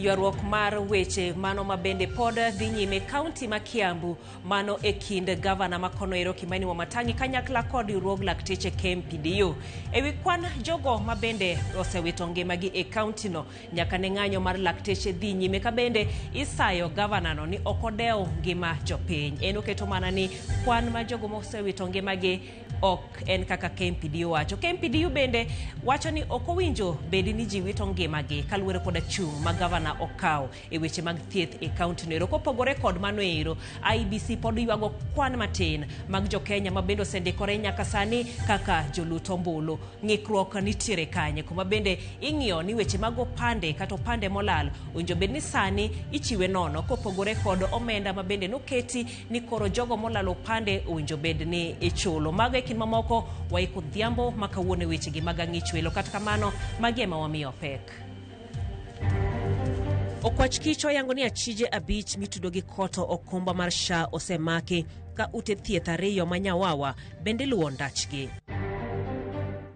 Ywaruok mar weche mano ma bende pod dhi nyime kaunti ma Kiambu mano e kind gavana ma kono ero Kimani Wamatangi kanyakla kod riwruog lakteche KMPDU e wi kwan jogo ma bende osewito ngimagi e kauntino nyaka ne ng'anyo mar lakteche dhi nyime ka bende isayo gavanano ni ok odew ngima jopiny. En oketo mana ni kwan ma jogo mosewito ngimagi ok en kaka KMPDU wacho. KMPDU bende wacho ni ok owinjo bedi ni ji wito ngimagi kaluwore koda chung' ma gavana okawo e weche mag thieth e kaunti no ero. Kopogore kod mano ero, IEBC pod ywago kwan matin mag jokenya ma bende osendikore nyaka sani kaka jolut ombulu. Ng'ikruok nitiere kanye kuma bende ing'iyo ni weche mag opande kata opande molal owinjo bed ni sani ichiwe nono kopogore kod omenda ma bende noketi ni koro jogo molalo opande owinjo bed ni ichulo. Mago e kind mamoko waiko odhiambo ma kawuono e wechegi mag ang'ich welo. Kata kamano, magi ema wamiyo pek. Okwach kich oyango ni achije abich mitudo gi koto okumba mar SHA osemaki ka ute thieth ariyo ma Nyawawa bende luwo ndachgi.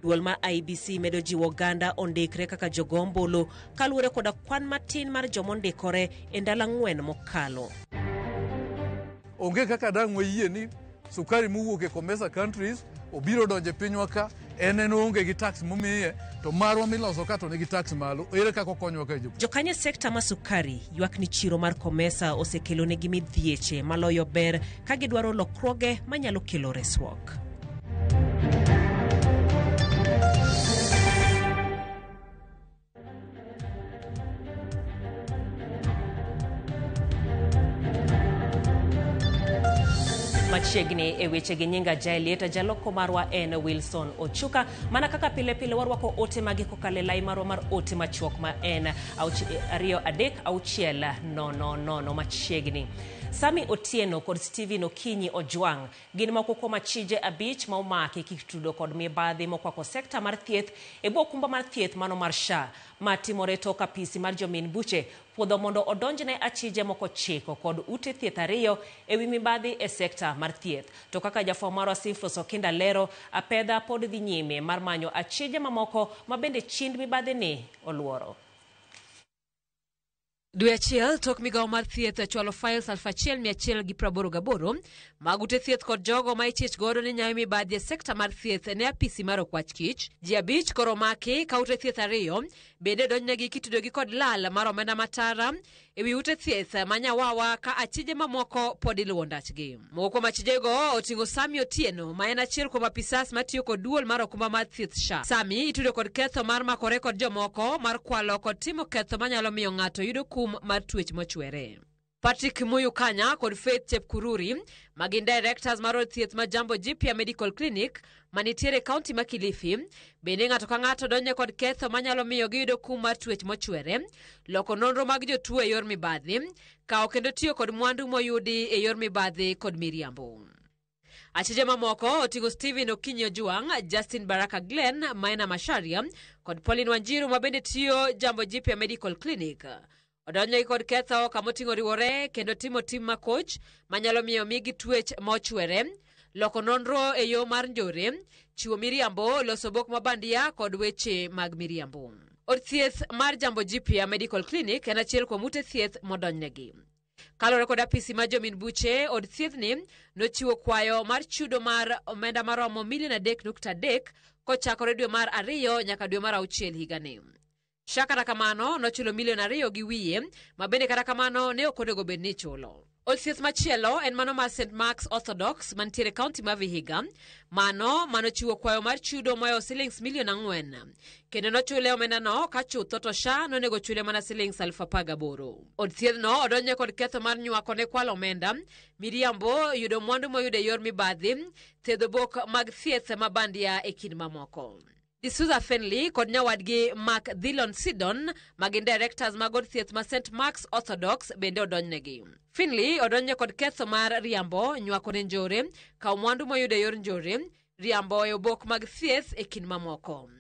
Duol mar IEBC medo jiwo oganda ondikre kaka jogo ombulu kaluwore koda kwan matin mar jomondikore e ndalo ang'wen mokalo. Onge kaka dang' wayie ni sukari mowuok e COMESA countries obiro donjo e pinywa ka en en oonge gi tax momiye to marwa miloso ka to nigi tax malo. Ere kaka okonywa ka jopur? Jokanyo e sekta ma sukari ywak ni chiro mar COMESA osekelonegi midhieche maloyo ber ka gidwaro lokruoge manyalo kelo resruok. Machiegni e weche gi nyinga Jaelieta, jaloko marwa en Wilson Ochuka. Mana kaka pile pile warwako ote magi kokalo e lai marwa mar ote machuok ma en 236 000 machiegni. Sami Otieno kod Steven Okinyi Ojwang' gin moko kuom achije abich ma omaki kitudo kod mibadhi mokwako sekta mar thieth e bwo okumba mar thieth mano mar SHA ma timore tok apisi mar jomin buche puodho mondo odonjne achije moko ochiko kod ute thieth ariyo e wi mibadhi e sekta mar thieth. To kaka jafwambo marwa Simflos Okinda lero, apedha pod dhi nyime mar manyo achije mamoko ma bende chind mibadhi ni oluoro. Dwe achiel tok migawo mar thieth chwalo files 1188 mag ute thieth kod jogo ma ichich godo ni nyayo mibadhi e sekta mar thieth ne apisi mar okwach kich. Ji abich koro omaki ka ute thieth ariyo bende donjnegi kitudogi kod lal mar omenda matara e wi ute thieth ma Nyawawa ka achije mamoko pod iluwo ndachgi. Moko kuom achijego oting'o Sami Otieno ma en achiel kuom apisas matiyo kod duol mar okumba mar thieth SHA. Sami itudo kod ketho mar makore kod jomoko mar kwalo kod timo ketho manyalo miyo ng'ato yudo kum mar twech mochwere. Patrick Muyu Kanya kod Faith Chepkururi ma gin directors mar od thieth ma Jambo Jipya Medical Clinic manitiere e kaunti ma Kilifi bende ng'ato ka ng'ato donjo kod ketho manyalo miyo giyudo kum mar twech mochwere, loko nonro mag jotuo e yor mibadhi, kawo kendo tiyo kod mwandu moyudi e yor mibadhi kod miriambo. Achije mamoko oting'o Stephen Okinyi Ojwang', Justin Baraka Glenn, Maina Macharia kod Pauline Wanjiru ma bende tiyo Jambo Jipya Medical Clinic. Odonjnegi kod ketho kamoting'o riwore kendo timo tim makoch manyalo miyo migi twech mochwere, loko nonro e yo mar njore, chiwo miriambo, loso obok mabandia kod weche mag miriambo. Od thieth mar Jambo Jipya Medical Clinic en achiel kuom ute thieth modonjnegi. Kaluwore kod apisi mar jomin buche, od thiethni nochiwo kwayo mar chudo mar omenda maromo milion 3.3 kochakore dwe mar ariyo nyaka dwe mar auchiel higani. SHA kata kamano nochulo milion ariyo gi wiye ma bende kata kamano ne ok onego bed ni ichulo. Od thieth machielo en mano mar St Mark's Orthodox mantiere e kaunti ma Vihiga, mano manochiwo kwayo mar chudo mohewo silings milion 4 kendo nochule omendano ka chutho to SHA nonego chule mana silings 18,000. Od thiethno odonjne kod ketho mar nywako ne kwalo omenda, miriambo, yudo mwandu moyud e yor mibadhi, thedho bok mag thieth ma bandia e kind mamoko. D'Souza Fenley kod nyawadgi Mark Dhillon Sidon ma gin directors mag od thieth ma St Mark's Orthodox bende odonjnegi. Finley odonjne kod ketho mar riambo, nywako ne njore, kawo mwandu moyud e yor njore, riambo e obok mag thieth e kind mamoko.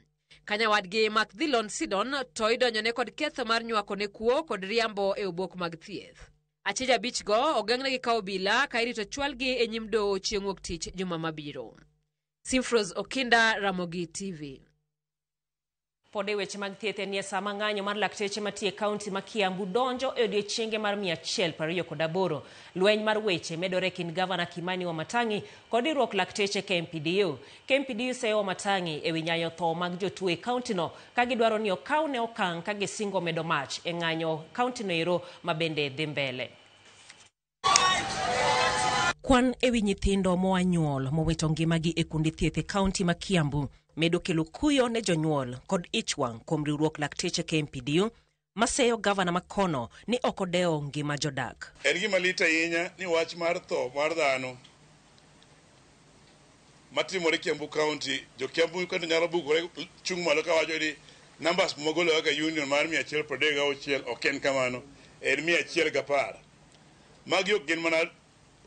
Ka nyawadgi Mark Dhillon Sidon to idonjone kod ketho mar nywako ne kuo kod riambo e obok mag thieth. Achije abich go ogeng'negi kawo obila ka irito chwalgi e nyim doho chieng' wuok tich juma mabiro. Simfros Okinda, Ramogi TV. Pod e weche mag thieth en sama ng'anyo mar lakteche matiyo e kaunti ma Kiambu donjo e odiechienge mar 128. Lweny mar weche medore e kind gavana Kimani Wamatangi kod riwruok lakteche KMPDU. KMPDU seyo Wamatangi ewi nyayo tho mag jotuo e kauntino ka gidwaro ni okawne okang' ka gisingo medo mach e ng'anyo kauntino ero ma bende dhi mbele. Kwan ewi nyithindo moa nyuol mowito ngimagi e kuonde thieth e kaunti ma Kiambu medo kelo kuyo ne jonyuol kod ich wang' kuom riwruok lakteche KMPDU maseyo gavana makono ni ok odewo ngima jodak. En gima lit ahinya ni wach mar tho mar dhano matimore Kiambu County, jo Kiambu kendo nyalo bukore chung' malo kawacho ni numbers mogolo kaka union mar 136 ok en kamano, en 110. Magi ok gin mana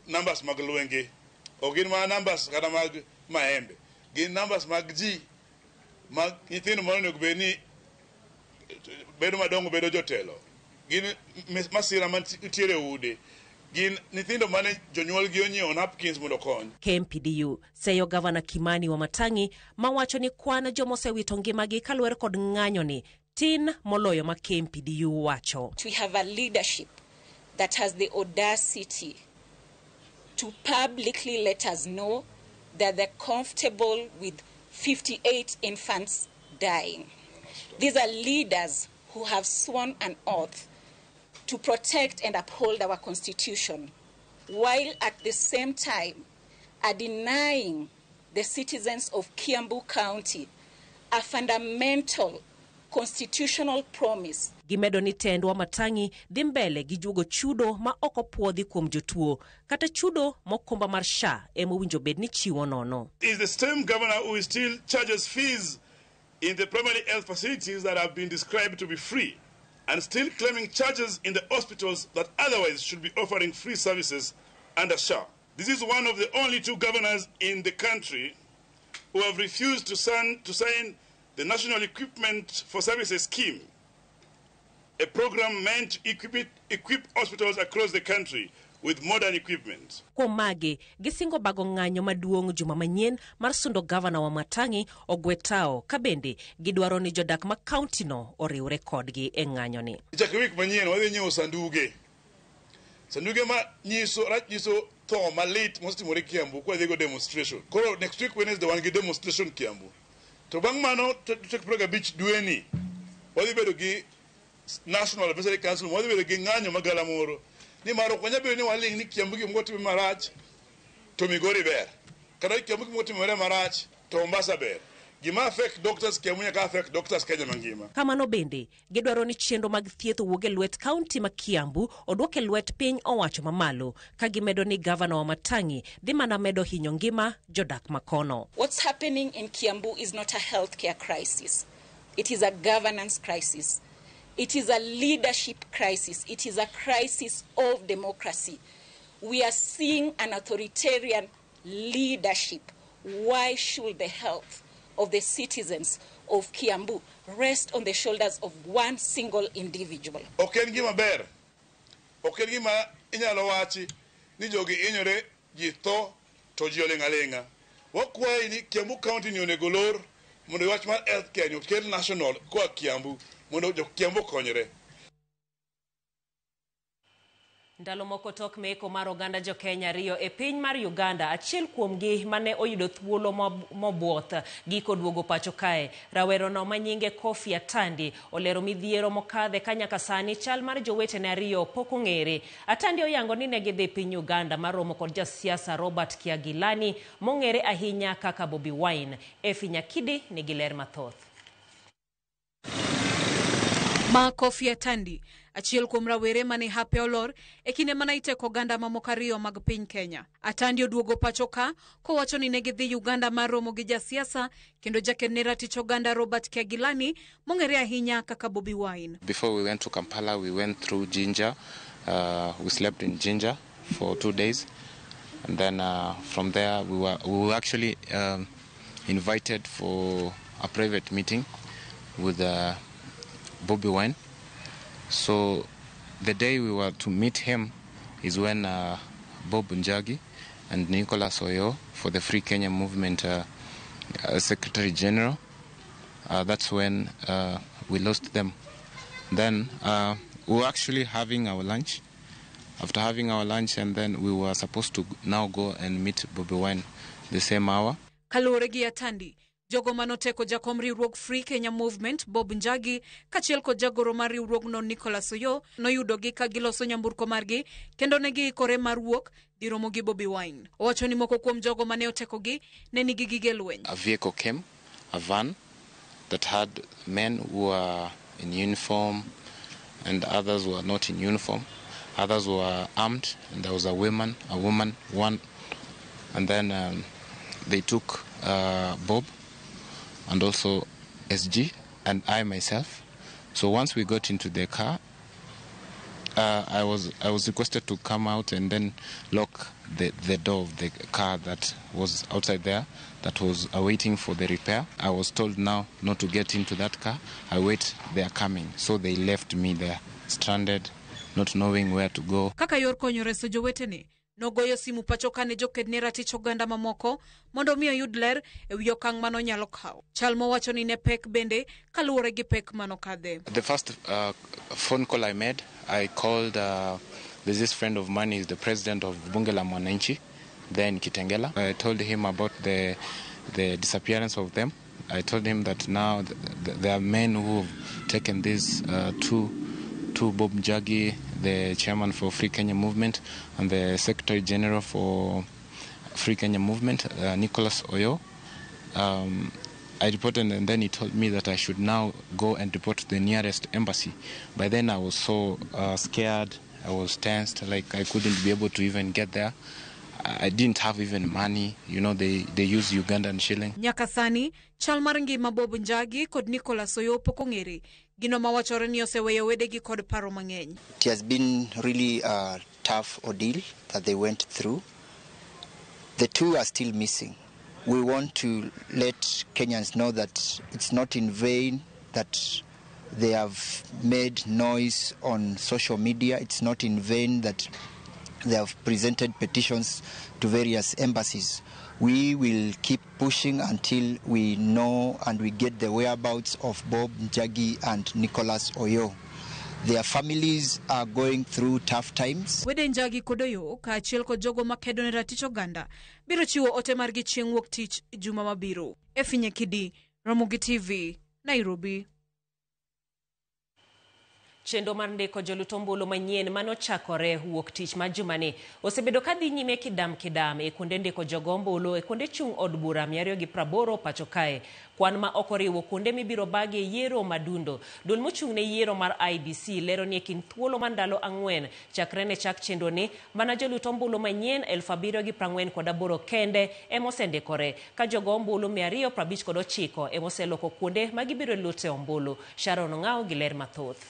numbers mag lwenge, ok gin mana numbers kata mag maembe, gin numbers mag ji mag nyithindo ma onego bed ni bedo madongo bedo jotelo, gin masira mantiere e ude, gin nyithindo mane jonyuolgi onyiewo napkins mondo okony. KMPDU seyo gavana Kimani Wamatangi mawacho ni kwan jomosewito ngimagi kaluwore kod ng'anyoni tin moloyo ma KMPDU wacho. We have a leadership that has the audacity to publicly let us know that they're comfortable with 58 infants dying. These are leaders who have sworn an oath to protect and uphold our constitution, while at the same time are denying the citizens of Kiambu County a fundamental constitutional promise. Gimedo ni tend Wamatangi dhi mbele gi juogo chudo ma ok opuodhi kuom jotuo kata chudo mokumba mar SHA emowinjo bed ni chiwo nono. Is the same governor who still charges fees in the primary health facilities that have been described to be free and still claiming charges in the hospitals that otherwise should be offering free services under SHA. This is one of the only two governors in the country who have refused to sign the National Equipment for Services Scheme, a program meant to equip hospitals across the country with modern equipment. Kuom magi, gisingo bago ng'anyo maduong' juma manyien mar sundo gavana Wamatangi ogwe tao ka bende gidwaro ni jodak ma kauntino oriwre kodgi e ng'anyoni. Chakre wik manyien wadhi nyiewo sanduge. Sanduge ma nyiso rach nyiso tho malit mosetimore Kiambu kwa dhigo demonstration. Koro next week Wednesday wan gi demonstration Kiambu. To bang' mano tarik 25 dweni wadhi bedo gi National Advisory Council, wadhi bedo gi ng'anyo magalamoro. Ni mar ok wanyal bedo ni waling' ni Kiambu gimoro timore marach to Migori ber. Kata Kiambu gimoro timore marach to Mombasa ber. Gima affect doctors Kiambu nyaka affect doctors Kenya mangima. Kamano bende gidwaro ni chenro mag thieth owuog e lwet kaunti ma Kiambu odwok e lwet piny owacho mamalo ka gimedo ni gavana Wamatangi dhi mana medo hinyo ngima jodak makono. What's happening in Kiambu is not a healthcare crisis. It is a governance crisis. It is a leadership crisis. It is a crisis of democracy. We are seeing an authoritarian leadership. Why should the health of the citizens of Kiambu rest on the shoulders of one single individual? Ok en gima ber. Ok en gima inyalo wachi ni jogi hinyore, ji tho to ji oling' aling'a. Wakwayi ni Kiambu County ni onego lor mondo wach mar healthcare ni okel national koa Kiambu mondo jo Kiambu okonyre. Ndalo moko tok meko mar oganda jo Kenya ariyo e piny mar Uganda, achiel kuomgi mane oyudo thuolo mobuoth giko duogo pacho kae. Rawerono manyinge Kofi Atandi olero midhiero mokadhe ka nyaka sani chal mar jowetene ariyo pok ong'ere. Atandi oyango ni ne gidhi piny Uganda mar romo kod jasiasa Robert Kyagulanyi mong'ere ahinya kaka Bobi Wine. Efi Nyakidi nigi ler mathoth. Ma Kofi Atandi, achiel kuom rawere mane hape olor e kinde mane iteko oganda mamoko ariyo mag piny Kenya. Atandi oduogo pacho ka kowacho ni ne gidhi Uganda mar romo gi jasiasa kendo jaked ne ratich oganda Robert Kyagulanyi mong'ere ahinya kaka Bobi Wine. Before we went to Kampala, we went through Jinja. We slept in Jinja for 2 days, and then from there we were actually invited for a private meeting with Bobi Wine. So the day we were to meet him is when Bob Njagi and Nicholas Oyo for the Free Kenya Movement Secretary General, That's when we lost them. Then we were actually having our lunch. After having our lunch, and then we were supposed to now go and meet Bobi Wine the same hour. Kaluwore gi Atandi, jogo manoteko jakom riwruog Free Kenya Movement Bob Njagi kaachiel kod jagoro mar riwruogno Nicholas Oyoo noyudogi ka giloso nyamburko margi kendo ne giikore mar wuok dhi romo gi Bobi Wine. Owacho ni moko kuom jogo mane otekogi ne nigi gige lweny. A vehicle came, a van that had men who were in uniform and others were not in uniform. Others were armed, and there was a woman, one, and then they took Bob and also SG and I myself. So once we got into the car, I was requested to come out and then lock the door of the car that was outside there, that was awaiting for the repair. I was told now not to get into that car. I wait, they are coming. So they left me there, stranded, not knowing where to go. Kaka yor konyo reso jowetene, nogoyo simu pacho kane joked ne ratich oganda mamoko mondo mi oyud ler e wi okang' manonyalo kawo. Chal mowacho ni ne pek bende kaluwore gi pek manokadhe. The first phone call I made, I called, there's this friend of mine, he's the president of Bunge la Mwananchi, there in Kitengela. I told him about the disappearance of them. I told him that now there are men who have taken these two Bob Njagi, the chairman for Free Kenya Movement, and the secretary general for Free Kenya Movement, Nicholas Oyoo. I reported, and then he told me that I should now go and report to the nearest embassy. By then, I was so scared. I was tensed, like I couldn't be able to even get there. I didn't have even money. They use Ugandan shilling. Nyaka sani, chal mar ngima Bob Njagi kod Nicholas Oyoo pok ong'ere. Gino mawachore ni oseweyo wedegi kod paro mang'eny. It has been really a tough ordeal that they went through. The two are still missing. We want to let Kenyans know that it's not in vain that they have made noise on social media. It's not in vain that they have presented petitions to various embassies. We will keep pushing until we know and we get the whereabouts of Bob Njagi and Nicholas Oyoo. Their families are going through tough times. Wede Njagi kod Oyoo kaachiel kod jogo makedo ne ratich oganda biro chiwo ote margi chieng' wuok tich juma mabiro. Efinye Kidi, Ramogi TV, Nairobi. Chenro mar ndiko jolut ombulu manyien manochakore wuok tich mar jumani osebedo ka dhi nyime kidam kidam e kuonde ndiko jogo ombulu e kuonde chung' od bura 280 pacho kae. Kwan ma ok oriwo kuonde mibiro bagie yiero madundo. Duol mochung' ne yiero mar IEBC lero ni e kind thuolo mar ndalo 4 chakre ne chak chenro ni mana jolut ombulu manyien 7,048 kende emosendikore ka jogo ombulu 259 emoseloko kuonde ma gibiro lute ombulu. Sharon Ong'aw gi ler mathoth.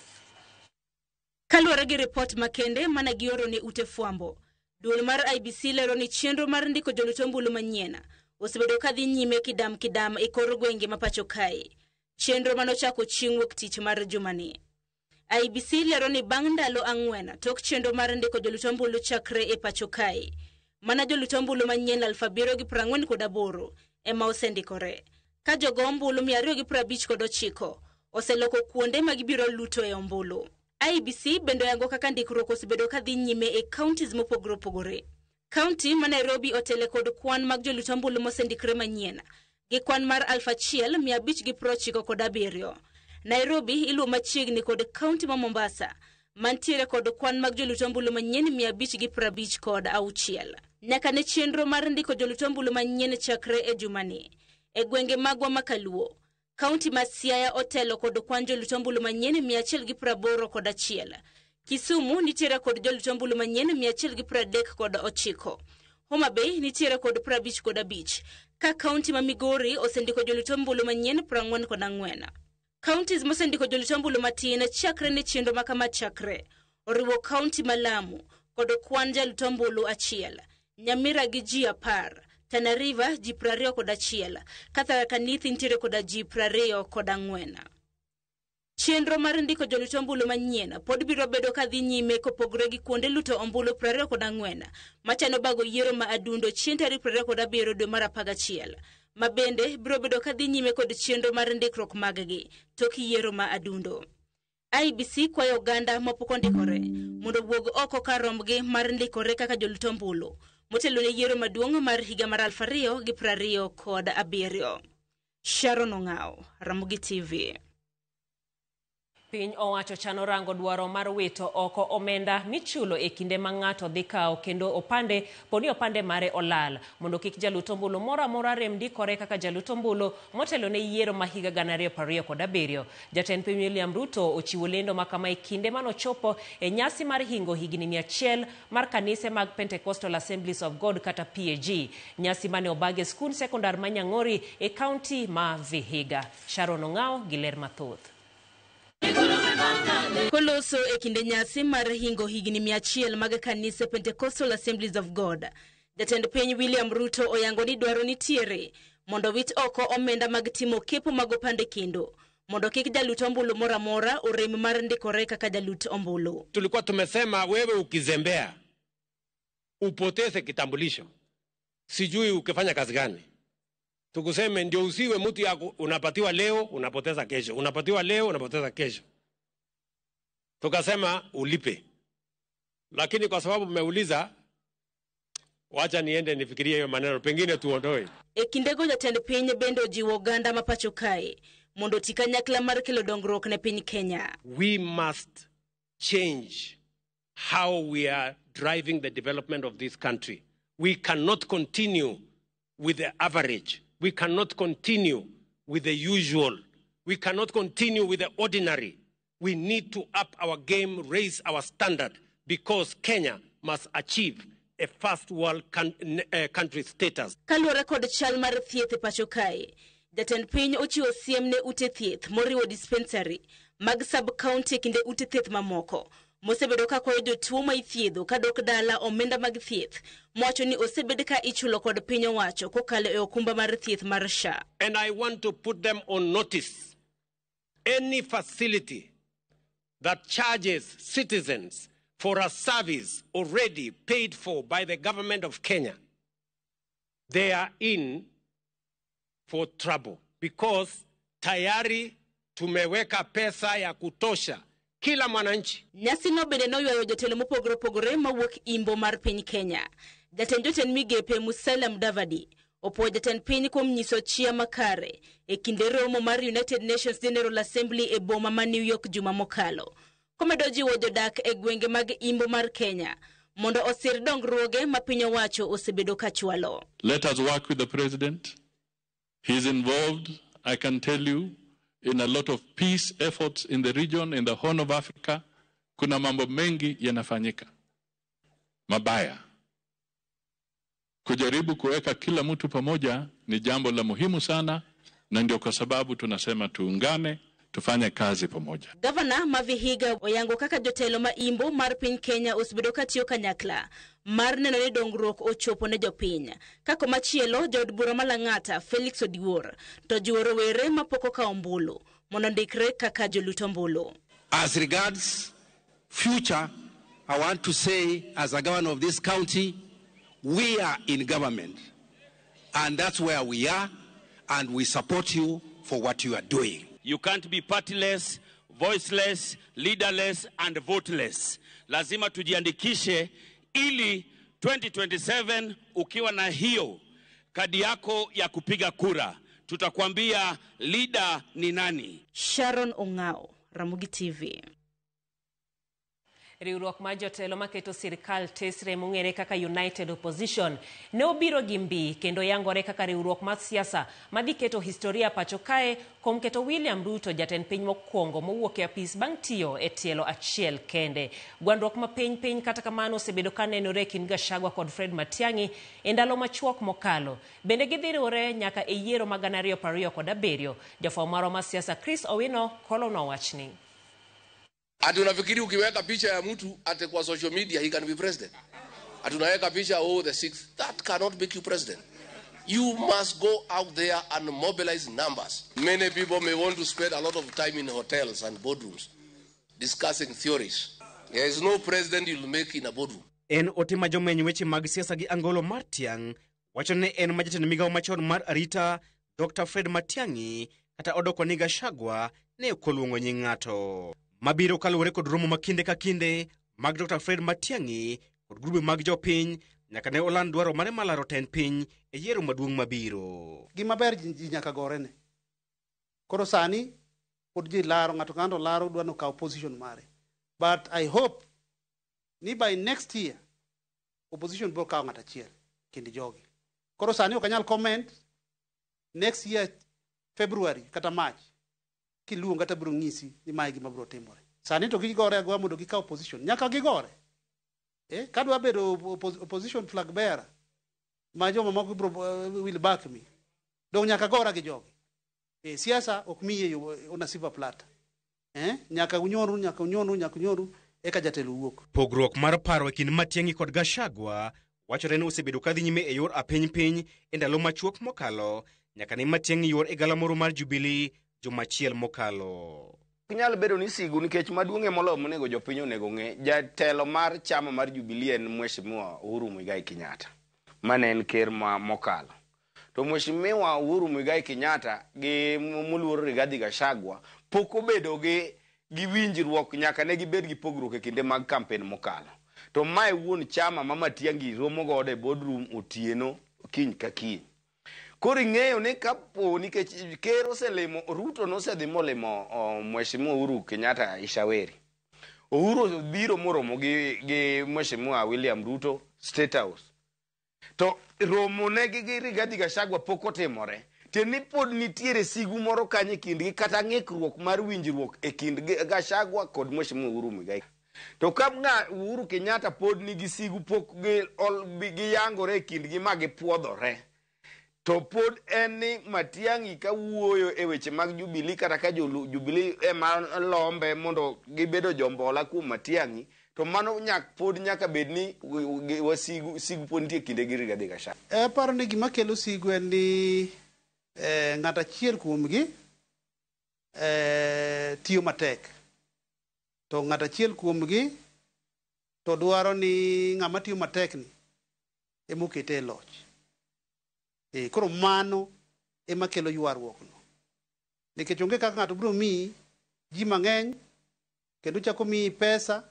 Kaluwore gi ripot makende mane gioro ne ute fwambo, duol mar IEBC lero ni chenro mar ndiko jolut ombulu manyien osebedo ka dhi nyime kidam kidam e kor gwenge ma pacho kae. Chenro manochako chieng' wuok tich mar jumani. IEBC lero ni bang' ndalo 4 tok chenro mar ndiko jolut ombulu chakre e pacho kae, mana jolut ombulu manyien 7,048 ema osendikore, ka jogo ombulu 259 oseloko kuonde ma gibiro luto e ombulu. IEBC bende oyango kaka ndikruok osebedo ka dhi nyime e counties mopogore opogore. Kaunti ma Nairobi otele kod kwan mag jolut ombulu mosendikre manyien gi kwan mar 1,597. Nairobi iluwo machiegni kod kaunti ma Mombasa mantiere kod kwan mag jolut ombulu manyien 556. Nyaka ne chenro mar ndiko jolut ombulu manyien chakre e jumani. E gwenge magwa makaluo, kaunti ma Siaya otelo kod kwan jolut ombulu manyien 181. Kisumu nitiere kod jolut ombulu manyien 139. Homa Bay nitiere kod 55, ka kaunti ma Migori osendiko jolut ombulu manyien 44. Counties mosendiko jolut ombulu matin chakre ne chenro ma kama chakre oriwo kaunti ma Lamu kod kwan jalut ombulu achiel, Nyamira gi ji 10, Tana River ji 21, ka Tharaka Nithi nitiere koda ji 24. Chenro mar ndiko jolut ombulu manyien pod biro bedo ka dhi nyime kopogore gi kuonde luto ombulu 24 machano bago yiero ma adundo chieng' tarik 27 dwe mar 11. ma bende biro bedo ka dhi nyime kod chenro mar ndikruok maggi tok yiero ma adundo. IEBC kwayo oganda mapok ondikore mondo owuog oko kar rombgi mar ndikore kaka jolut ombulu motelo ne yiero maduong' mar higa mar 2027. Sharon Ong'ao, Ramogi TV. Piny owacho chano rango dwaro mar wito oko omenda michulo e kinde ma ng'ato dhi kawo kendo opande poni opande mare olal mondo kik jalut ombulu moro amora rem ndikore kaka jalut ombulu motelo ne yiero ma higa 2027. Jatend piny William Ruto ochiwo lendo ma kama e kinde manochopo e nyasi mar hingo higni 100 mar kanise mag Pentecostal Assemblies of God kata PAG. Nyasi mane obag e skund sekondar ma Nyang'ori e kaunti ma Vihiga. Sharon Ong'ao gi ler mathoth. Koloso e kinde nyasi mar hingo higni 100 mag kanise Pentecostal Assemblies of God, jatend piny William Ruto oyango ni dwaro nitiere mondo wit oko omenda mag timo kepo mag opande kendo mondo kik jalut ombulu moro amora orem mar ndikore kaka jalut ombulu. Tulikuwa tumesema wewe ukizembea upoteze kitambulisho, sijui ukifanya kazi gani, tukuseme ndio usiwe mtu ya unapatiwa leo unapoteza kesho, unapatiwa leo unapoteza kesho. Tukasema ulipe, lakini kwa sababu mmeuliza, wacha niende nifikirie hiyo maneno, pengine tuondoe. E kindego jatend piny bende ojiwo oganda ma pacho kae mondo oti kanyakla mar kelo dongruok ne piny Kenya. We must change how we are driving the development of this country. We cannot continue with the average. We cannot continue with the usual. We cannot continue with the ordinary. We need to up our game, raise our standard, because Kenya must achieve a first world country status. Kaluwore kod chal mar thieth e pacho kae, jatend piny ochiwo siem ne ute thieth moriwo dispensary mag sub-county e kinde ute thieth mamoko mosebedo ka kwayo jotuo ma ithiedho kadok dala omenda mag thieth, mowacho ni osebed ka ichulo kod piny owacho kokalo e okumba mar thieth mar SHA. And I want to put them on notice. Any facility that charges citizens for a service already paid for by the government of Kenya, they are in for trouble, because tayari tumeweka pesa ya kutosha kila mwananchi. Nyasi no bende noywayo jotelo mopogore opogore mawuok imbo mar piny Kenya. Jatend jotend migepe Musalia Mudavadi opuoyo jatend piny kuom nyiso chia makare e kinde romo mar United Nations General Assembly e boma ma New York juma mokalo. Komedo jiwo jodak e gwenge mag imbo mar Kenya mondo osir dongruoge ma piny owacho osebedo ka chwalo. Let us work with the president. He's involved, I can tell you, in a lot of peace efforts in the region, in the Horn of Africa. Kuna mambo mengi yanafanyika mabaya. Kujaribu kuweka kila mtu pamoja ni jambo la muhimu sana, na ndio kwa sababu tunasema tuungane, tufanye kazi pamoja. Gavana ma Vihiga oyango kaka jotelo ma imbo mar piny Kenya osebedo ka tiyo kanyakla mar neno ni dongruok ochopo ne jopiny. Kako machielo, jaod bura ma Lang'ata Felix Odiwuor to jiwo rowere mapok okawo ombulu mondo ondikre kaka jolut ombulu. As regards future, I want to say as a governor of this county, we are in government, and that's where we are, and we support you for what you are doing. You can't be partyless, voiceless, leaderless and voteless. Lazima tujiandikishe ili 2027 ukiwa na hiyo kadi yako ya kupiga kura, tutakwambia leader ni nani. Sharon Ong'ao, Ramogi TV. Riwruok mar jotelo maketo sirikal tesre mong'ere kaka United Opposition ne obiro gi mbi kendo yangore kaka riwruok mar siasa madhi keto historia pacho kae kuom keto William Ruto jatend piny mokwongo mowuok e apis bang' tiyo e tielo achiel kende. Gwandruok ma piny piny kata kamano osebedo ka nenore e kind Gachagua kod Fred Matiang'i e ndalo machuok mokalo. Bende gidhi riwore nyaka e yiero mag 2027. Jafwambo marwa mar siasa Chris Owino kolonwa wachni. Ati unafikiri ukiweka picha ya mtu ati kwa social media he can be president? Ati unaweka picha, oh, the sixth, that cannot make you president. You must go out there and mobilize numbers. Many people may want to spend a lot of time in hotels and boardrooms discussing theories. There is no president you'll make in a boardroom. En ote ma jomeny weche mag siasa gi angolo mar tiang' wacho ni en ma jatend migawo machon mar arita Dr. Fred Matiang'i kata odoko ni Gachagua ne ok oluongo nying ng'ato. Mabiro kaluwore kod romo ma kinde ka kinde mag Dr. Fred Matiang'i kod grube mag jopiny nyaka ne oland dwaro mare mar laro tend piny e yiero maduong' mabiro. Gima ber ji nyaka gorene. Koro sani pod ji laro, ng'ato ka ng'ato laro dwa nokaw position mare. But I hope ni by next year opposition biro kawo ng'ato achiel kind jogi. Koro sani ok anyal comment next year February kata March kiluonga to abiro ng'isi ni mae gima biro timore. Sani to gigore agoya mondo gikaw position. Nyaka gigore. Kadwa bedo opposition flag bearer ma joma moko biro will back me. Dong nyaka gora gi jogi. Siasa ok miye yo on a silver platter. Nyaka unyoru, nyaka unyoru, nyaka unyoru eka jatelo wuok. Pogruok mar paro e kind Matiang'i kod Gachagua wachore ni osebedo kadhi nyime e yor apiny piny e ndalo machuok mokalo nyaka ne Matiang'i yuor e galamoro mar Jubilee juma achiel mokalo. Ok nyal bedo ni sigu nikech maduong' e moloyo monego jopiny onego ng'e. Jatelo mar chama mar Jubilee en Mheshimiwa Uhuru Muigai Kenyatta mane en ker ma mokalo. To Mheshimiwa Uhuru Muigai Kenyatta gi moluor Rigathi Gachagua pok obedo gi winjruok nyaka ne gibed gi pogruok e kinde mag kampen mokalo. To mae wuon chama ma Matiang'i romo godo e boardroom otieno kiny ka kiny. Koro ing'eyo ni kapo nikech ker oselimo Ruto nosedhi molimo Mheshimiwa Uhuru Kenyatta Ishaweri. Uhuru biro moromo gi Mheshimiwa William Ruto State House. To romo ne gi Rigathi Gachagua pok otimore. Tiende ni pod nitiere sigu moro kanyo e kindgi kata ng'ikruok mar winjruok e kind Gachagua kod Mheshimiwa Uhuru Muigai. To ka Uhuru Kenyatta pod nigi sigu pok giyangore e kindgi ma gipuodhore. To pod en ni Matiang'i ka wuoyo e weche mag Jubilee kata ka Jubilee ema lombe mondo gibedo jombola kuom Matiang'i, to mano pod nyaka bed ni wasigu sigu pod nitie kinde gi Rigathi Gachagua. Aparo ni gima kelo sigu en ni ng'at achiel kuomgi tiyo matek. To ng'at achiel kuomgi to dwaro ni ng'ama tiyo matek ni emokete e loch. Koro mano ema kelo ywaruok no. Nikech onge kaka ng'ato biro miyi ji mang'eny kendo chako miyi pesa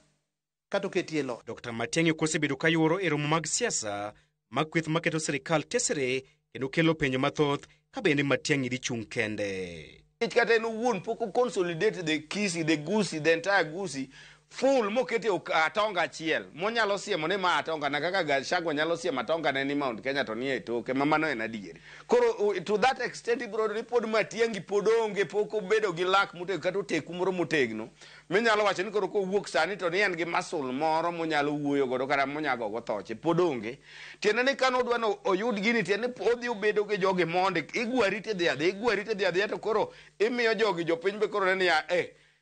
kata oketi e loch. Dr. Matiang'i ok osebedo ka yuoro e romo mag siasa mag kweth maketo sirikal tesre kendo kelo penjo mathoth ka bende Matiang'i dhi chung' kende. Nikech kata en owuon pok o consolidate the Kisii, the Gusii, the entire Gusii full mokete atonga achiel monyalo siemo ni ma atonga na kaka Gachagua nyalo siemo atonga ne ni Mount Kenya to nie toke ma mano en adieri. Koro to that extent ibiro yudo ni pod Matiang'i pod onge pok obedo gi lak motegno kata oteku moro motegno minyalo wacho ni koro kowuok sani to ni en gi muscle moro monyalo wuoyo godo kata monyago go thoche pod onge. Tiende ni kane odwa ni oyud gini tiende ni odhi obedo gi jogi mondi igwari tidhi adhi igwari tidhi adhiya to koro imiyo jogi jopiny be koro neno niya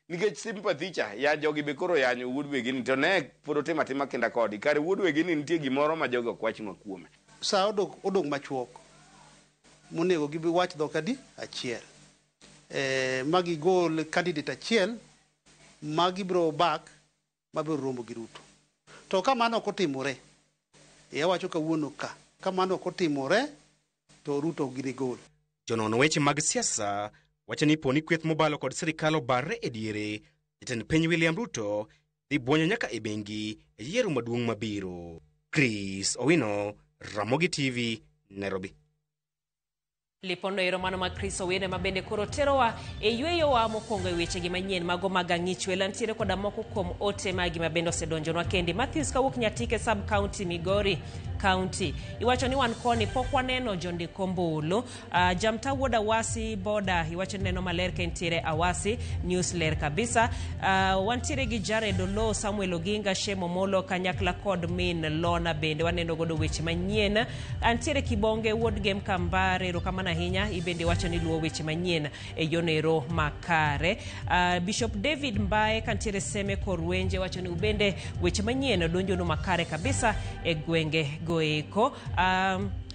nikech sympathy cha ya jogi be koro yanyo wuod wegini to ne pod otimo atima kinda kodi kare wuod wegini nitie gimoro ma jogi ok wachnwa kuome. Sa odong' machuok monego gibi wach dhok adi achiel. Ma gigol candidate achiel ma gibiro back mabiro romo gi Ruto. To ka mano ok otimore, awacho kawuono ka mano ok otimore to Ruto ok gini gol. Jonon weche mag siasa wacho ni poni kweth mobalo kod sirikal obarre e diere, jatend piny William Ruto dhi buonyo nyaka e bengi e yiero maduong' mabiro. Chris Owino, Ramogi TV, Nairobi. Lipondo ero mano ma Chris Owino ma bende koro terowa e yweyowa mokwongo e wechegi manyien mago mag ang'ich welo ntiere koda moko kuom ote magi ma bende osedonjonwa kendi. Matthews kawuok Nyatike sub county Migori County iwacho ni wan koni pok waneno jondik ombulu. Jamta wuod Awasi boda iwacho ni neno maler ka entiere Awasi news ler kabisa. Wantiere gi Jared Olo, Samuel Oginga, Shem Omolo kanyakla kod min Lona bende waneno godo weche manyien. Antiere Kibonge wuod Gem Kambare, erokamano ahinya ibende wacho ni luwo weche manyien e yonero makare. Bishop David Mbae kantiere Seme Korwenje wacho ni ubende weche manyien donjonu makare kabisa e gwenge goeko.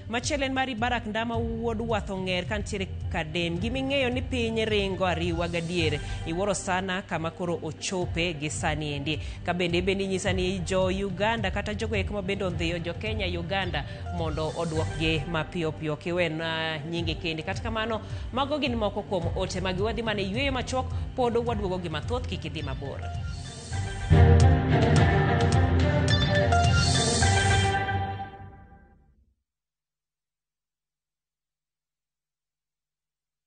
Machielo en mari Barak Ndama wuod Wath Ong'er kantiere Kadem. Giming'eyo ni piny ringo ariwa gadier. Iwuoro sana kama koro ochope gi sani endi. Ka bende inyisa ni jo Uganda kata jogo eko ma bende odhiyo jo Kenya Uganda mondo oduokgi mapiyo piyo kiwena nyinge kende. Kata kamano mago gin moko kuom ote magi wadhi mana e yueyo machuok pod waduogo gi mathoth kik idhi mabor.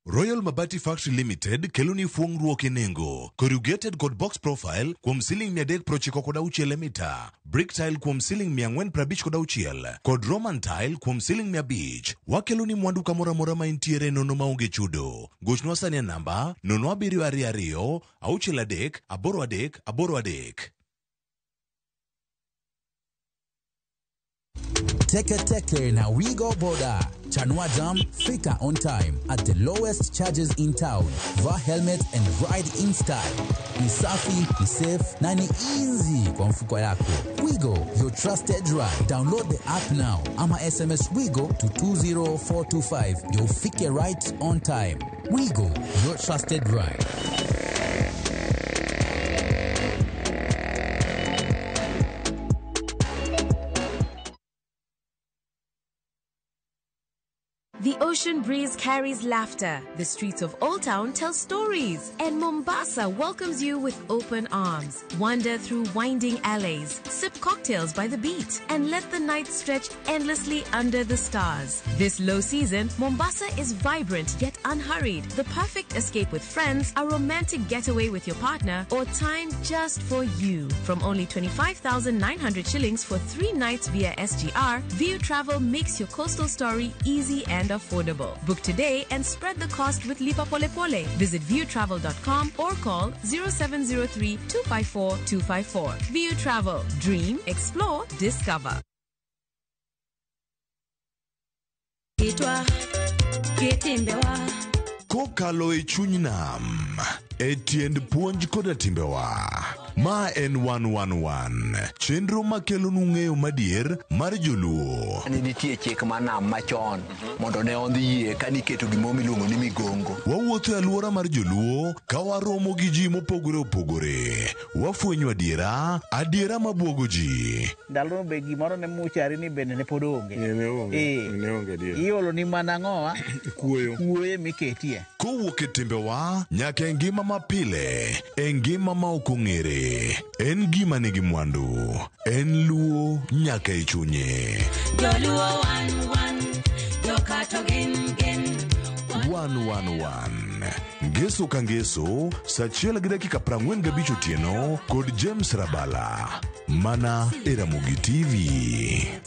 Royal Mabati Factory Limited kelo ni fuong'ruok e nengo. Corrugated kod box profile kuom siling 396 e mita, brick tile kuom siling 456 kod Roman tile kuom siling 500. Wakelo ni mwandu kamoro amora ma intiere nono maonge chudo. Gochnwa sani e namba 0722 63 83 83. Teke Teke na Wigo Boda. Chanua Jam, fika on time at the lowest charges in town. Vaa helmet and ride in style. Ni safi, ni safe na ni easy kwa mfuko yako. Wigo, your trusted ride. Download the app now ama SMS Wigo to 20425. You'll fike right on time. Wigo, your trusted ride. The ocean breeze carries laughter. The streets of Old Town tell stories. And Mombasa welcomes you with open arms. Wander through winding alleys, sip cocktails by the beach, and let the night stretch endlessly under the stars. This low season, Mombasa is vibrant yet unhurried. The perfect escape with friends, a romantic getaway with your partner, or time just for you. From only 25,900 shillings for 3 nights via SGR, View Travel makes your coastal story easy and affordable. Book today and spread the cost with Lipa Pole Pole. Visit viewtravel.com or call 0703 254 254. View Travel. Dream, explore, discover. Kokalo e chuny nam, e tiend puonj koda timbewa. Ma en 111, chenro makelonu ng'eyo madier mar joluo. Ne nitie chik mar nam machon mondo ne ondhi yie ka niketo gimoro miluongo ni migongo. Wawuotho e alwora mar joluo ka waromo gi ji mopogore opogore. Wafwenyo adiera, adiera mabuogo ji. Ndalono be gimoro ne muchari ni bende ne pod onge. Ne onge adier. Iolo ni mana ang'owa? Kuoyo. Kuoyo miketie. Kowuok e timbewa nyaka e ngima mapile, e ngima ma ok ong'ere. En gima nigi mwandu, en luo nyaka e chunye. Joluo wan wan, jokato gin gin. 111 Ngeso ka ngeso, saa 1:45 otieno kod James Rabala, mana e Ramogi TV.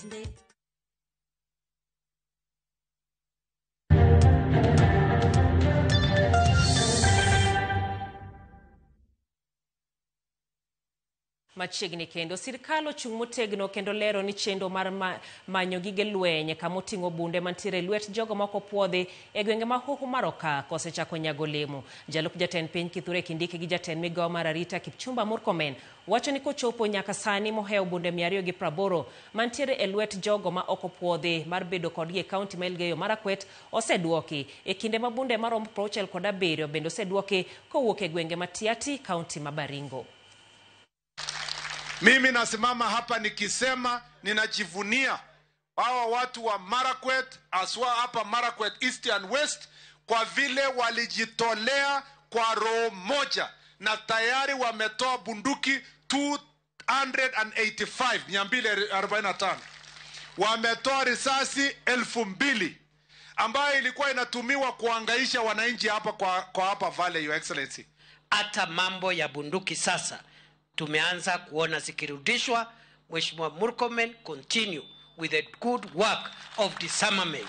Machiegni kendo sirkal ochung' motegno kendo lero ni chenro mar manyo gige lweny kama oting'o bunde mantiere e lwet jogo moko puodhi e gwenge ma Hoho mar Okak osechako nyago olemo. Jalup jatend piny Kithure Kindiki gi jatend migawo mar arita Kipchumba Murkomen wacho ni kochopo nyaka sani mohewo bunde 280 mantiere e lwet jogo ma ok opuodhi mar bedo kodgi e kaunti ma Elgeyo Marakwet oseduoki e kinde ma bunde maromo 67 bende oseduoki kowuok e gwenge ma Tiaty, kaunti ma Baringo. Mimi nasimama hapa nikisema ninajivunia hawa watu wa Marakwet, aswa hapa Marakwet East and West, kwa vile walijitolea kwa roho moja na tayari wametoa bunduki 285, 245. Wametoa risasi 2000 ambayo ilikuwa inatumiwa kuangaisha wananchi hapa kwa hapa Valley, Your Excellency. Hata mambo ya bunduki sasa tumeanza kuona zikirudishwa. Mheshimiwa Murkomen, continue with the good work of disarmament.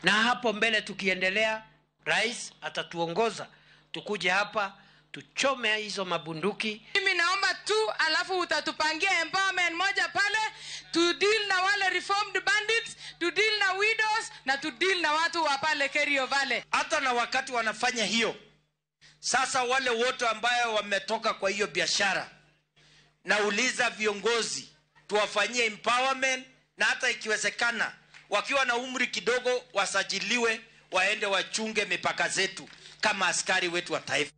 Na hapo mbele tukiendelea, rais atatuongoza tukuje hapa tuchome hizo mabunduki. Mimi naomba tu alafu utatupangia empowerment moja pale, to deal na wale reformed bandits, to deal na widows na to deal na watu wa pale Kerio Valley. Hata na wakati wanafanya hiyo, sasa wale wote ambayo wametoka kwa hiyo biashara, nauliza viongozi tuwafanyie empowerment, na hata ikiwezekana Wakiwa na umri kidogo wasajiliwe, waende wachunge mipaka zetu kama askari wetu wa taifa.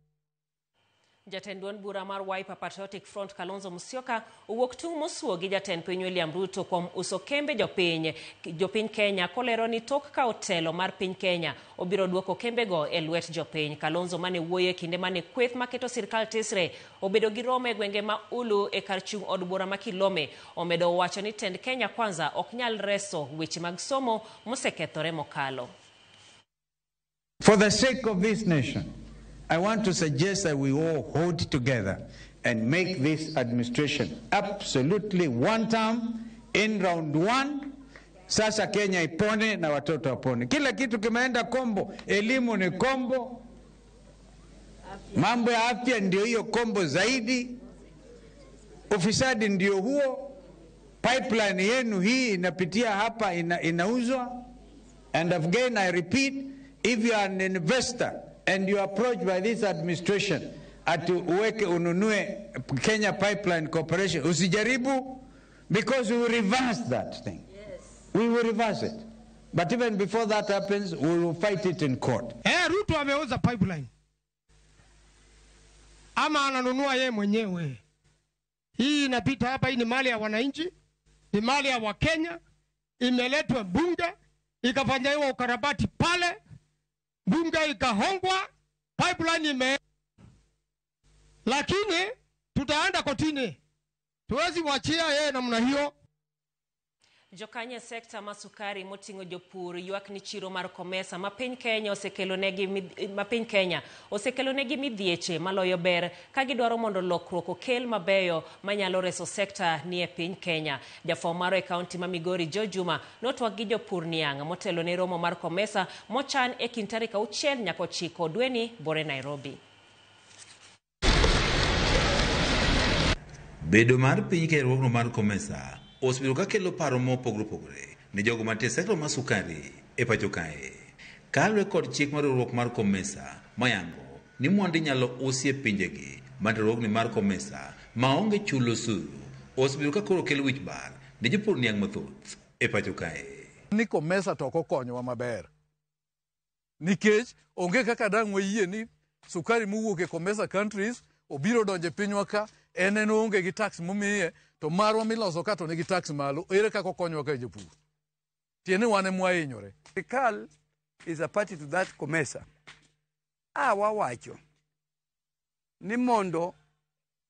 Jatend duond bura mar Wiper Patriotic Front Kalonzo Musyoka owuok tung' mosuo gi jatend piny William Ruto kuom uso kembe jopiny Kenya kolero ni tok kawo telo mar piny Kenya obiro duoko kembego e lwet jopiny. Kalonzo mane wuoyo e kinde mane kweth maketo sirkal tesre obedo gi romo e gwenge ma Ulu e kar chung' od bura ma Kilome omedo wacho ni tend Kenya Kwanza ok nyal reso weche mag somo mosekethore mokalo. For the sake of this nation, I want to suggest that we all hold together and make this administration absolutely one term in round one. Sasa Kenya ipone na watoto wapone. Kila kitu kimeenda kombo, elimu ni kombo, mambo ya afya ndio hiyo kombo zaidi, ufisadi ndio huo, pipeline yenu hii inapitia hapa inauzwa. And again I repeat, if you are an investor and you are approached by this administration ati uweke ununue Kenya Pipeline Corporation, usijaribu, because we will reverse that thing. Yes. We will reverse it. But even before that happens, we will fight it in court. Ruto ameuza pipeline. Ama ananunua yeye mwenyewe. Hii inapita hapa, hii ni mali ya wananchi, ni mali ya Wakenya, imeletwa bunge, ikafanyiwa ukarabati pale, bunge ikahongwa, pipeline ime. Lakini tutaenda kotini. Tuwezi wachia yeye namna hiyo. Jokanye sekta ma sukari moting'o jopur ywak ni chiro mar Comesa ma piny Kenya osekelonegi midhieche maloyo ber ka gidwaro mondo lokruok okel mabeyo manyalo reso sekta ni e piny Kenya. Jafwambo marwa e kaunti ma Migori Joe Juma notwak gi jopur niang' motelo ne romo mar Comesa mochan e kind tarik 6 nyaka 9 dweni bore Nairobi. Bedo mar piny Kenya riwruogno mar Comesa osebedo ka kelo paro mopogore opogore ne jogo mantie e sekta mar sukari e pacho kae. Kaluwore kod chik mar riwruok mar Comesa mayango ni mwandu inyalo usi e pinjegi mar riwruogni mar Comesa maonge chulo osuru osebedo ka koro kelo wich bar ne jopur niang' mathoth e pacho kae. Ni Comesa to ok okonyowa maber nikech onge kaka dang' wayie ni sukari mowuok e Comesa countries obiro donjo e pinywa ka en onge gi tax momiye to marwa miloso ka to nigi tax malo, ere kaka okonyowa ka jopur? Tiende wan ema wahinyore. Sirkal is a party to that Comesa. Wawacho ni mondo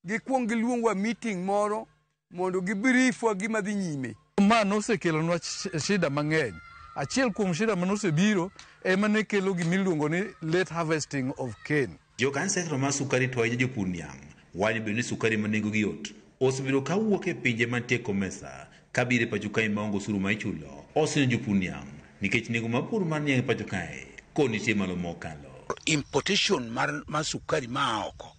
gikuong giluongwa meeting moro mondo gibriefwa gima dhi nyime. Ma nosekelonwa shida mang'eny. Achiel kuom shida manosebiro ema ne kelo gimiluongo ni late harvesting of cane. Jokanyo sekta mar sukari to ahinya jopur niang' wacho bende ni sukari ma nengogi yot osebedo ka wuok e pinje mantie Comesa kabiro e pacho kae maonge osuru ma ichulo osenyo jopur niang' nikech nengo mar pur mar niang' e pacho kae koro nitie malo mokalo. Importation mar sukari ma oko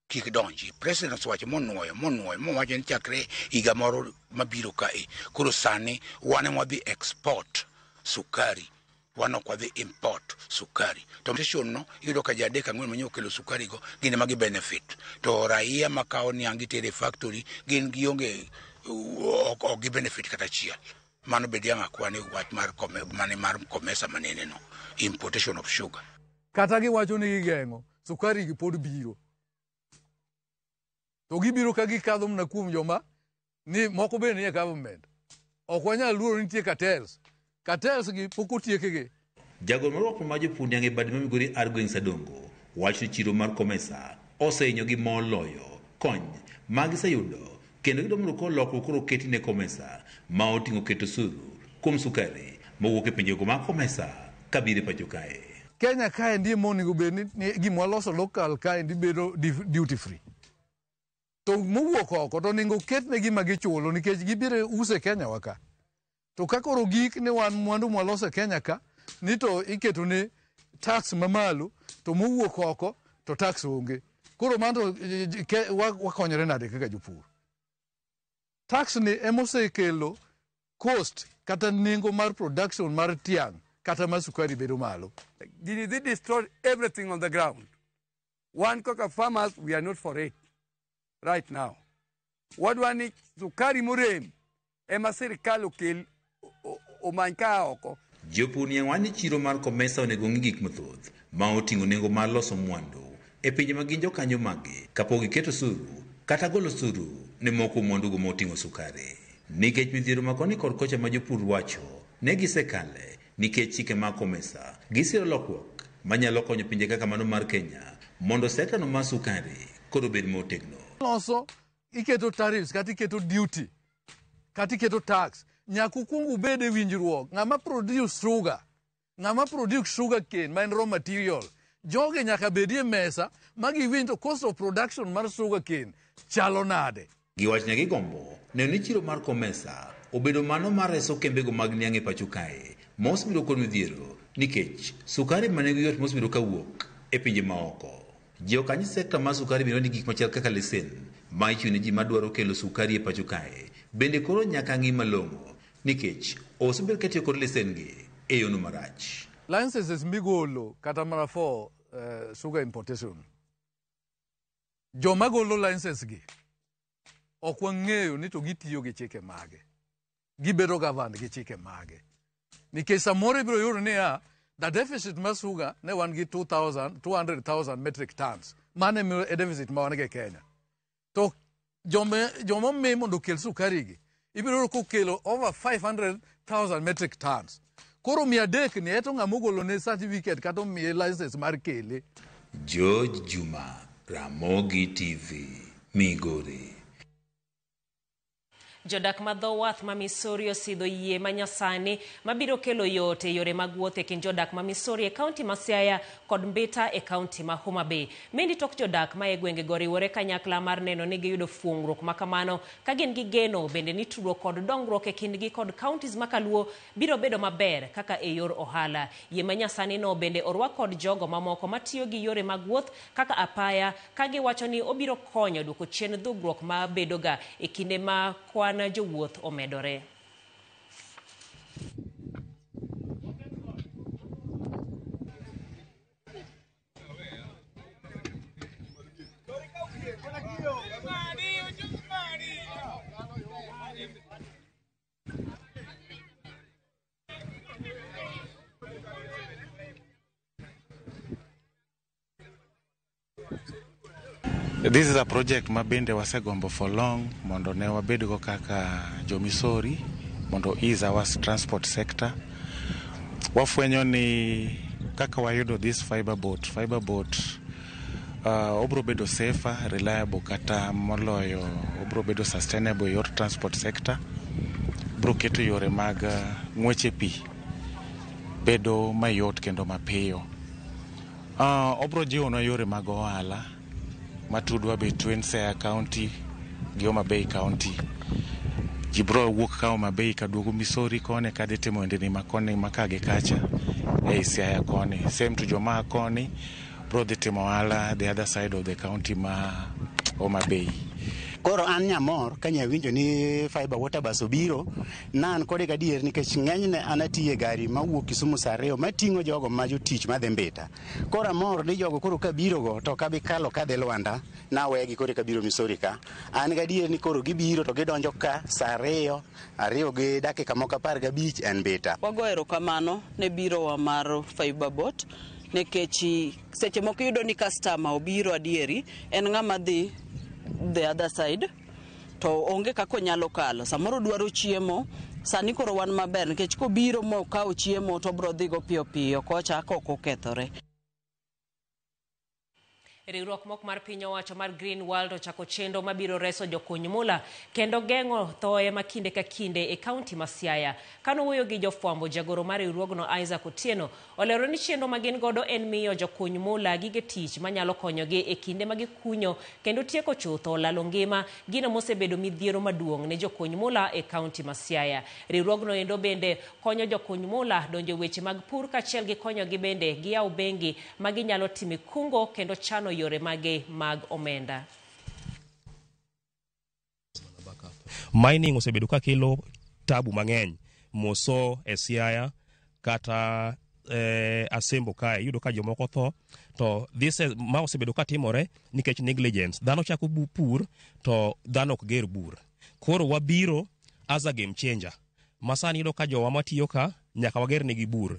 kik donji. President osewacho monuoyo mowacho ni chakre higa moro mabiro kae koro sani wan ema wadhi export sukari, wan ok wadhi import sukari. To importation no iyudo ka ji 3 4 manyo okelo sukari go gin ema gi benefit, to raia makawo niang' gitere e factory gin gionge ok gi benefit kata achiel. Mano bed yang' akwane wach mar mar Comesa manene no, importation of sugar. Kata giwacho ni gigeng'o sukari gi pod biro, to gibiro ka gikadho mana kuom joma ni moko bende nie government. Ok wanyal luoro ni nitie cartels. Cartels gi pok otiekgi. Jagoro mar riwruok mar jopur niang' e bad ma Migori Argweng' Sadongo wacho ni chiro mar Comesa osehinyogi moloyo kony ma giseyudo kendo gidwaro mondo koro lokruok koro oketi ne Comesa ma oting'o keto osuru kuom sukari mowuok e pinjego mag Comesa kabiro e pacho kae. Kenya kaendi monego bed ni gima waloso local kaendi bedo duty free. To mowuok oko to onego ketne gima gichulo nikech gibiro use Kenya wa ka. To ka koro gik ni wan mwandu mwaloso e Kenya ka ni to iketo ne tax mamalo to mowuok oko to tax onge. Koro mano wakonyore nade kaka jopur? Tax ni emosekelo cost kata nengo mar production mar tiang' kata mar sukari bedo malo. Gini dhi destroy everything on the ground. Wan kaka farmers, we are not for it right now. Wadwa ni sukari morem ema sirikal okel omany ka oko. Jopur niang' wach ni chiro mar COMESA onego ng'i gik mathoth ma oting'o nengo mar loso mwandu e pinje ma gin jokanyo maggi kapok giketo osuru kata golo osuru ne moko kuom mwandugo moting'o sukari. Nikech midhiero ma koni kod kocha ma jopur wacho ne gisekale nikech chike mag COMESA gisiro lokruok manyalo konyo pinje kaka mano mar Kenya mondo sektano mar sukari koro obed motegno. Loso iketo tariffs kata iketo duty kata iketo tax nyaka ukuong ubed e winjruok ng'ama produce sugar ng'ama produce sugar cane ma en raw material jogi nyaka bedie mesa ma giwinj to cost of production mar sugar cane chalo nade. Giwacho ni gigombo neno ni chiro mar COMESA obedo mano mar reso kembego mag niang' e pacho kae ma osebedo kod midhiero nikech sukari ma nengo yot mosebedo kawuok e pinje maoko. Jokanyo sekta mar sukari bende ni gik machal kaka lesen ma ichiwo ne ji madwaro kelo sukari e pacho kae bende koro nyaka ng'i malong'o nikech osebed katiyo kod lesen gi e yono marach. Licenses migolo kata mana for sugar importation joma golo license gi ok wang'eyo ni to gitiyo gi chike mage gibedo governed gi chike mage nikech samoro ibiro yudo niya the deficit mar sugar ne wan gi 200,000 metric tons mano e deficit ma wan go e Kenya to joma omi mondo okel sukari gi ibiro yudo kokelo over 500,000 metric tons koro 300 ni eto ng'ama ogolo ne certificate kata omiye license mar kele. George Juma, Ramogi TV, Migori. Jodak ma dho wath ma Misori osidho yie ma nyasani mabiro kelo yot e yore mag wuoth e kind jodak ma Misori e kaunti ma Siaya kod Mbita e kaunti ma Homa Bay. Mendi tok jodak ma e gwengego riwore kanyakla mar neno ni giyudo fuong'ruok ma kamano ka gin gi geno bende ni tudruok kod dongruok e kindgi kod counties ma kaluo biro bedo maber kaka e yor ohala. Yie ma nyasani no bende orwak kod jogo mamoko matiyo gi yore mag wuoth kaka apaya ka giwacho ni obiro konyo duoko chien dhugruok ma bedoga e kinde ma kwan jowuoth omedore. This is a project ma bende wasegombo for long mondo ne wabedgo kaka jo-Misori mondo ease our transport sector. Wafwenyo ni kaka wayudo this fiber boat obro bedo safer, reliable kata moloyo obro bedo sustainable e yor transport sector. Bro keto yore mag ng'weche pi bedo mayot kendo mapiyo. Obro jiwonwa yore mag ohala matudwa between Siaya County gi Homa Bay County. Ji bro wuok ka Homa Bay kaduogo Misori koni kadhi timo ohendni makoni maka gi kacha ei Siaya koni. Same to joma koni bro dhi timo ohala the other side of the county ma Homa Bay. Koro an nyamor ka nyawinjo ni fiber water bus obiro, na an kode gadier nikech ng'enyne an atiye gari mawuok Kisumu saa 2 mating'o jogo ma jotich madhi Mbita. Koro amor ni jogo koro kabiro go to kabi kalo kadhi Lwanda nawegi koro kabiro Misori ka. An gadier ni koro gibiro to gidonjo ka saa 2, 2 gi dakika moko 15 en Mbita. Wago erokamano ne birowa mar fiber boat nikech seche moko iyudo ni customer obiro adieri en ng'ama dhi the other side to onge kaka onyalo kalo, samoro dwaro chiemo. Sani koro wan maber nikech kobiro mokawo chiemo to obro dhigo piyo piyo kocha kok okethore. Riwruok mok mar piny owacho mar Green World ochako chenro mabiro reso jokuny mula kendo geng'o thoye ma kinde ka kinde e kaunti ma Siaya. Kanowuoyo gi jofwambo, jagoro mar riwruogno Isaac Otieno olero ni chenro ma gin godo en miyo jokuny mula gige tich manyalo konyogi e kinde ma gikunyo kendo tieko chutho lalo ngima, gino mosebedo midhiero maduong' ne jokuny mula e kaunti ma Siaya. Riwruogno endo bende konyo jokuny mula donjo weche mag pur kaachiel gi konyogi bende giyaw bengi ma ginyalo timo kungo kendo chano yore mage mag omenda. Mining osebedo ka kelo tabu mang'eny moso e Siaya kata Asembo kae, iyudo ka jomoko tho to this ma osebedo ka timore nikech negligence. Dhano chako pur to dhano ok ger bur. Koro wabiro as a game changer. Ma sani iyudo ka jowa matiyo ka nyaka wager negi bur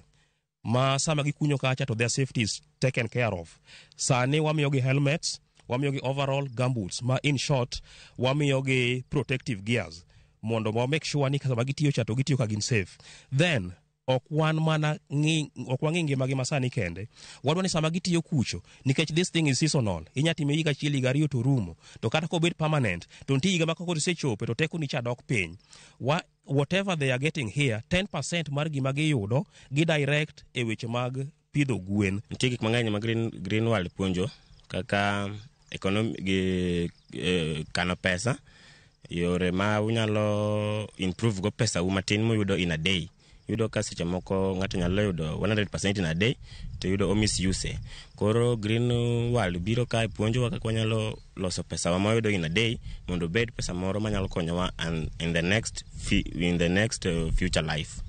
ma sama gikunyo kacha to their safety is taken care of. Sani wamiyogi helmets, wamiyogi overall, gumboots, ma in short wamiyogi protective gears mondo wa make sure ni sama gitiyo cha to gitiyo ka gin safe. Then ok wan mana ng'i, ok wang'i ngimagi masani kende, wadwa ni sama gitiyo kucho, nikech this thing is seasonal, inya time higa achiel, higa ariyo to rumo, to kata kobet permanent to nitie higa ma koro isechope to tekoni cha dok piny. Whatever they are getting here, 10% mar gima giyudo gi direct e weche mag pidho gwen. Nitie gik mang'eny ma Green World puonjo kaka economy gi kano pesa, yore ma unyalo improve go pesa u matin muyudo in a day. Yudo ka seche moko ng'ato nyalo yudo 100% in a day to yudo o misuse. Koro Green World biro kae puonjowa kaka wanyalo loso pesa wa mawayudo in a day mondo obed pesa moro manyalo konyowa and in the next future life.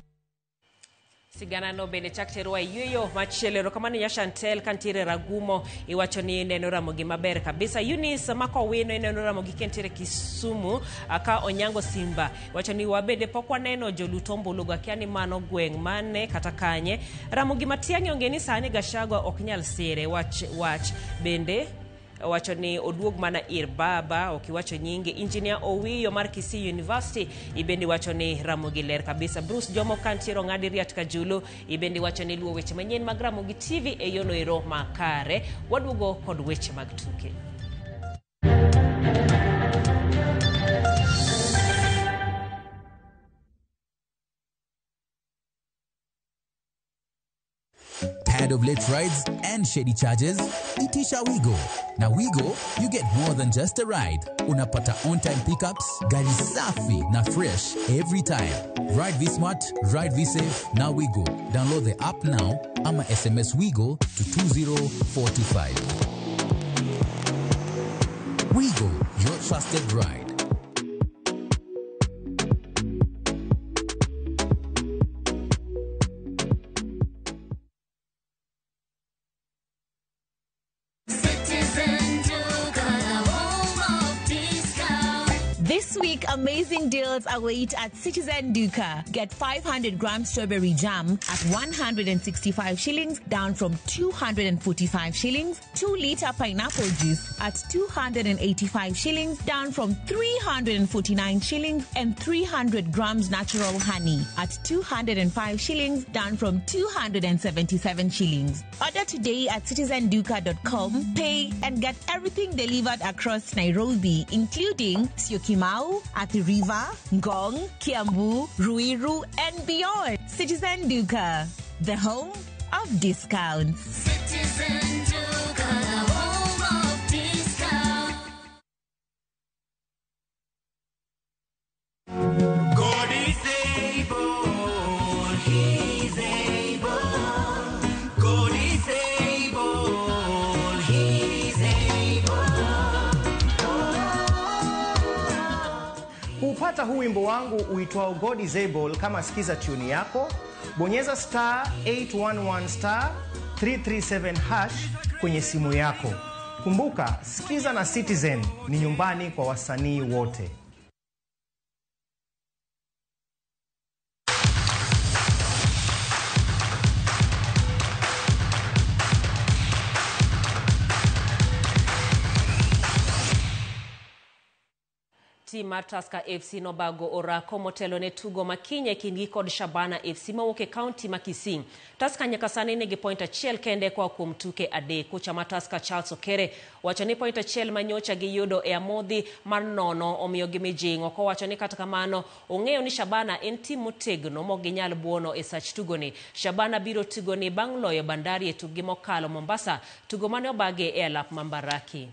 Sigana no bende chak terwa e yueyo machielo. Erokamano ya Chantel kantiere Ragumo, iwacho ni ineno Ramogi maber kabisa. Eunice Makowino ineno Ramogi kentiere Kisumu. Ka Onyango Simba iwacho ni wabende pok waneno joluto ombulu, akia ni mano gweng' mane kata kanye. Ramogi Matiang'i onge ni sani Gachagua ok nyal sire wach bende wacho ni oduog mana ir baba, ok iwacho nyinge. Engineer Owiyo mar Kisii University ibendi wacho ni Ramogi ler kabisa. Bruce Jomo kantiere Ong'adi Riat Kajulu ibendi wacho ni luwo weche manyien mag Ramogi TV e yono ero makare. Waduogo kod weche mag tuke. Tired of late rides and shady charges? Itisha Wigo. Now Wigo, you get more than just a ride. Unapata on-time pickups, gari safi na fresh every time. Ride V-Smart, ride V-Safe, now Wigo. Download the app now ama SMS Wigo to 20425. Wigo, your trusted ride. This week, amazing deals await at Citizen Duka. Get 500 gram strawberry jam at 165 shillings, down from 245 shillings. 2 liter pineapple juice at 285 shillings, down from 349 shillings. And 300 grams natural honey at 205 shillings, down from 277 shillings. Order today at citizenduka.com, pay and get everything delivered across Nairobi, including Syokimau, Athi River, Ngong, Kiambu, Ruiru, and beyond. Citizen Duka, the home of discounts. Citizen Duka, the home of discounts. God is able, He's able. God is able, He's able. Kupata huu wimbo wangu uitwao God is Able, kama sikiza tune yako, bonyeza star 811 star 337 hash kwenye simu yako. Kumbuka, sikiza na Citizen ni nyumbani kwa wasanii wote. Team mar Tusker FC nobago orako motelo ne tugo makinye kindgi kod Shabana FC mawuok e kaunti ma Kisii. Tusker nyaka sani nigi point achiel kende koa kuom tuke adek. Kocha mar Tusker Charles Okere wacho ni point achiel manyocha giyudo e amodhi mar nono omiyogi mijing'o. Kowacho ni kata kamano ong'eyo ni Shabana en tim motegno mok ginyal buono e sach tugoni. Shabana biro tugoni bang' loyo Bandari e tukgi mokalo Mombasa, tugo mane obage e alap ma Mbaraki.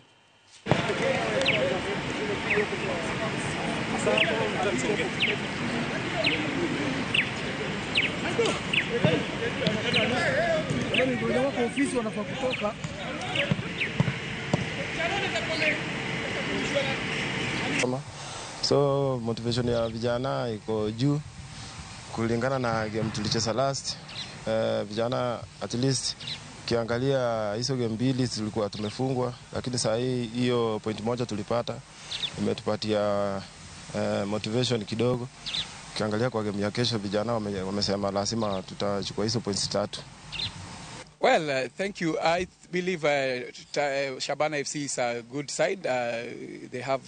So motivation ya vijana iko juu kulingana na game tulicheza last. Vijana at least kiangalia hizo game mbili tulikuwa tumefungwa, lakini saa hii hiyo point moja tulipata imetupatia motivation kidogo. Ukiangalia kwa game ya kesho vijana wamesema lazima tutachukua hizo points 3. Well, thank you. I believe Shabana FC is a good side. They have,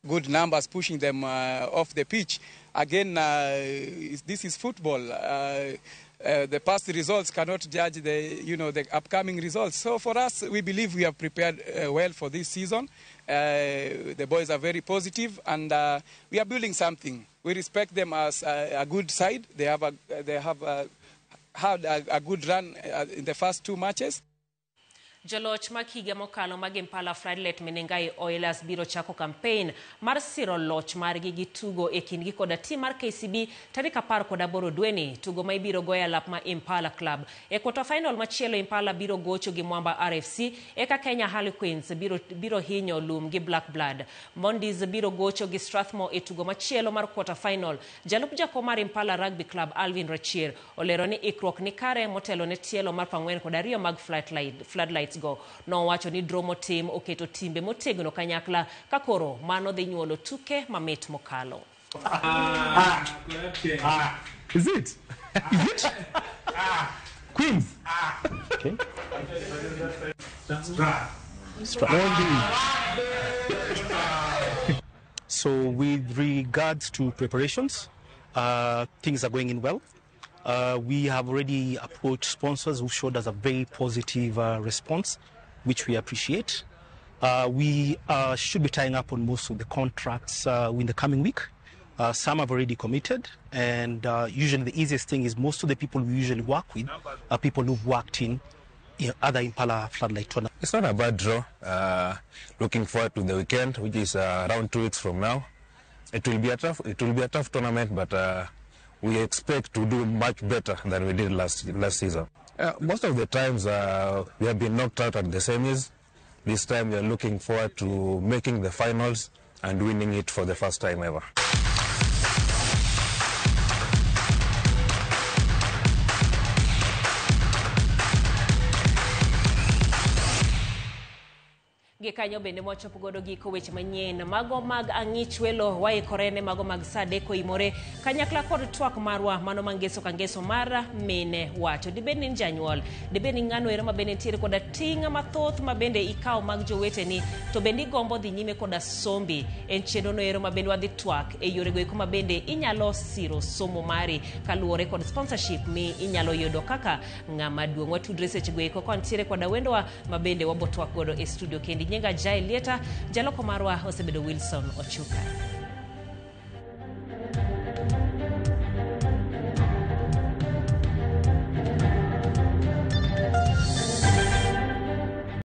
good numbers pushing them off the pitch. Again, this is football. The past results cannot judge the upcoming results. So for us, we believe we have prepared well for this season. The boys are very positive, and we are building something. We respect them as a good side. They have had a good run in the first 2 matches. Joloch mag higa mokalo mag Impala Floodlit Menengai Oilers biro chako campaign mar siro loch margi gi tugo e kindgi koda tim mar KCB tarik 18 dweni, tugo ma ibiro goyo e lap ma Impala Club. E quarter final machielo Impala biro gocho gi Mwamba RFC, eka Kenya Harlequins biro hinyo lum gi Black Blood. Mondis biro gocho gi Strathmore e tugo machielo mar quarter final. Jalup jakom mar Impala Rugby Club Alvin Rachier olero ni ikruok ni kare motelo ne tielo mar 42 mag Floodlights go. Nowacho ni draw motim oketo timbe motegno kanyakla ka koro mano dhi nyuolo tuke mamit mokalo. Is it? Is it? Queens. Okay. So with regards to preparations, things are going in well. We have already approached sponsors who showed us a very positive response, which we appreciate. We should be tying up on most of the contracts in the coming week. Some have already committed, and usually the easiest thing is most of the people we usually work with are people who've worked in other Impala Floodlight tournaments. It's not a bad draw. Looking forward to the weekend, which is around 2 weeks from now. It will be a tough tournament, but we expect to do much better than we did last season. Most of the times we have been knocked out at the semis. This time we are looking forward to making the finals and winning it for the first time ever. Gikanyo bende mwachopo godo giko weche manyien mago mag ang'ich welo waikore ne mago mag saa adek oimore kanyakla kod twak marwa mano mangeso ka ngeso mar mine wacho. Dibed ni janyuol, dibed ni ng'ano ero ma bende nitiere koda ting' mathoth ma bende ikawo mag joweteni to bende igombo dhi nyime koda sombi. En chenro no ero ma bende wadhi twak e yorego eko ma bende inyalo siro somo mari kaluwore kod sponsorship mi inyalo yudo kaka ng'ama duong'. Watudre sechego eko kontiere koda wendowa ma bende wabo twak godo e studio kendi. Nyenga Jai Lieta, jaloko marwa osebedo Wilson Ochuka.